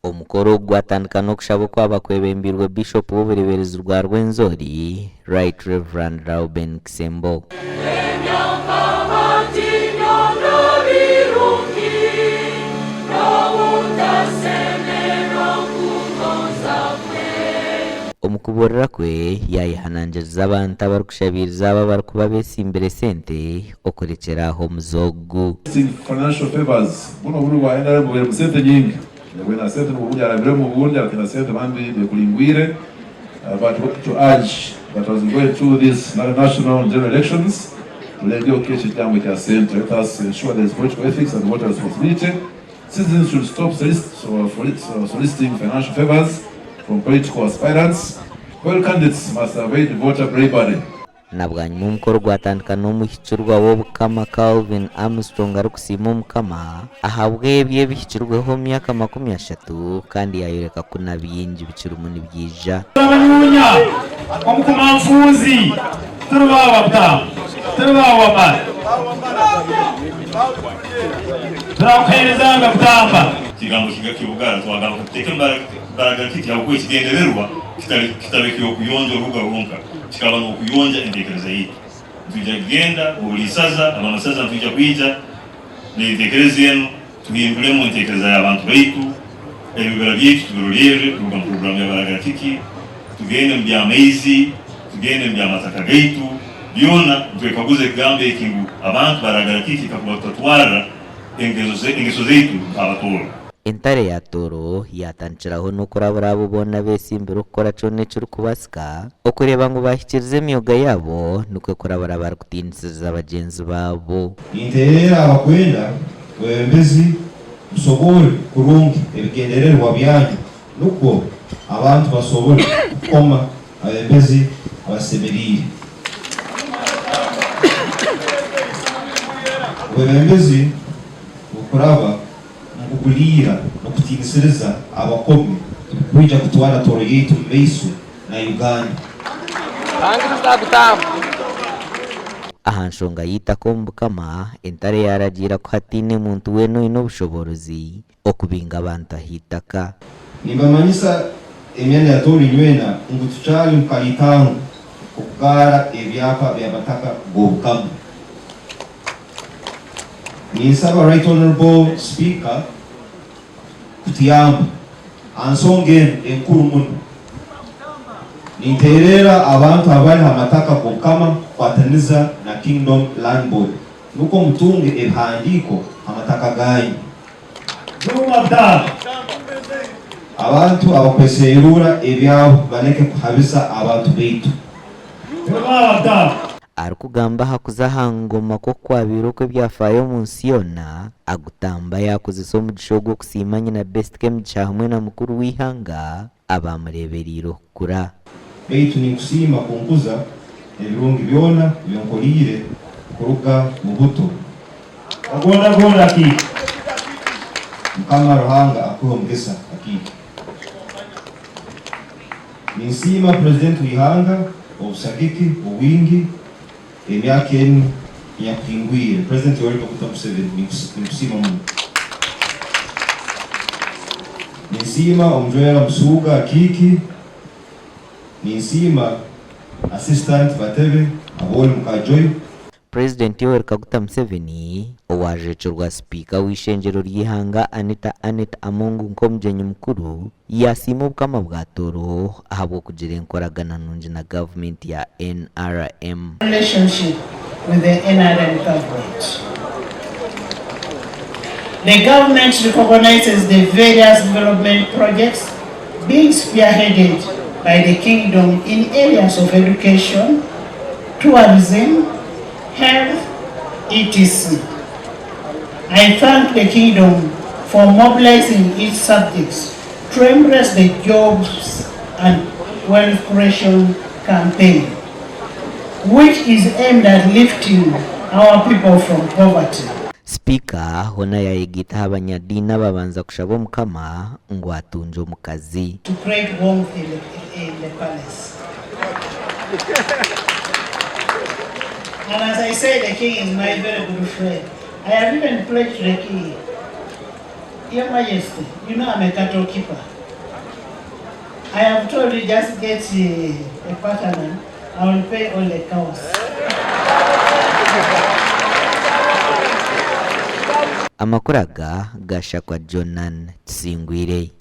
Omukoro ogu gwatandika n'okushaba okwaba kwebembeirwe Bishop w'obureeberezi rwa Rwenzori, Right Rev. Rauben Kisembo. Omu kubuurira kwe, yaayehanangiriza abantu abarikushabiiriza abo abarikuba beetsimbire sente okurekyera aho omuze ogu. Financial favours, Buno oburi bwa nrm burimu sente nyingi. Bwine sente nibwo obundi arabiremu obundi ataine sente bambi bekuringwire but want to urge that as we go into this national and general elections turengeho kukyo ekigambo ekya sente let us ensure there is political ethics and voter responsibility citizens should stop soliciting financial favours from political aspirants while candidates must avoid voter bribery. Na bwanyima omukoro gwatandika n'omuhikirwa w'Obukama Calvin Armstrong arikusiima Omukama ahabw'ebyo ebihikirweho omu myaka 30 kandi yaayoreka ku na bingi bikirimu nibyija. Abanyunya omukumanfuuzi turi baawa butamba turi baawa mara turakuheerezanga butamba. Ekigambo kibugara twagamba katuteeke embaraga kiti ahabw'okuba ekigendererwa kitabe ky'okuyonja orubuga rwonka. Kikaba n'okuyonja entekereza yaitu. Nitwija kugenda mu buli isaza, abamasaza nitwija kwija n'entekereza enu, tuhindulemu entekereza y'abantu baitu, ebibira byaitu tubirolerre kuruga mu puroguraamu ya Baragara Kiki, tugende mu by'amaizi, tugende mu by'amataka gaitu, byona nitwekaguza ekigambo eki ngu abantu baragara kiki kakuba tutatwarra engeso zaitu nk'Abatooro. Entare ya Tooro yaatandikiraho n'okurabura abo boona abeesimbire okukora kyona ekirikubaasika okureeba ngu baahikiriza emyoga yaabo nikwo kurabura abarikutiinisiriza bagyenzi baabo. Ninteerera abakwenda bwebembezi musoboore kurungi ebigendererwa byanyu nukwo abantu basobole kukoma abebembezi abasemeriire. Obwebembezi bukuraba omu kuguliira n'okutiinisiriza abakomi tibukwija kutwara Tooro yaitu omu maiso na Uganda. Aha nshonga y'eitaka omu Bukama, Entare yaaragiira ku hataine muntu weena oine obushoboorozi okubinga abantu aha itaka. Nimbamanyisa emyanya ya Tooro inywena ngu tukyali mu karitango k'okugaara ebyapa by'amataka g'Obukama. Ninsaba Right Honourable Speaker kutuyamba aha nsonga enu enkuru muno. Ninteerera abantu abari aha mataka g'Obukama kukwataniza na Kingdom Land Board nukwo mutunge ebihandiiko aha mataka ganyu. Abantu abakweseruura ebyabo baleke kuhabisa abantu baitu. Arikugamba aha kuza aha ngoma kw'okwabaire okw'ebyafaayo omu nsi yoona, Agutamba yaakozesa omugisha ogu okusiima nyina Best Kemigisha hamwe na mukuru w'eihanga abaamureebereire okukura. Baitu ninkusiima kunkuza ebirungi byona ebi onkoliire kuruga mu buto. Ogondagonda akiiki. Mukama Ruhanga akuhe omugisa akiiki. Ninsiima Purezidenti w'eihanga obusagiki obwingi emyaka enu enyakuhingwire. Purezidenti Yoweri Kaguta Museveni ninkusiima muno. Ninsiima Omujwera Musuuga Akiiki. Ninsiima Assistant Batebe Abooli muka Joy. Purezidenti Yoweri Kaguta Museveni, owaajwekyerwa Sipiika w'eishengyero ry'eihanga Anita Annet Among nk'omugyenyi mukuru, yaasiima Obukama bwa Tooro ahabw'okugira enkoragana nungi na gavumenti ya NRM. relationship with the NRM government. The government recognizes the various development projects being spearheaded by the kingdom in areas of education, tourism, health, etc. I thank the kingdom for mobilizing its subjects to embrace the jobs and wealth creation campaign, which is aimed at lifting our people from poverty. Sipiika hoona yaayegaita aha banyadiini ababanza kushaba Omukama ngu atungye omukazi. To create warmth in the, in the palace. And as I say, the king is my very good friend. I have even pledged to the king. Your Majesty, you know I'm a cattle keeper. I have told you just get a partner, I will pay all the cows. Amakuru aga gashakwa Jonan Tusingwire.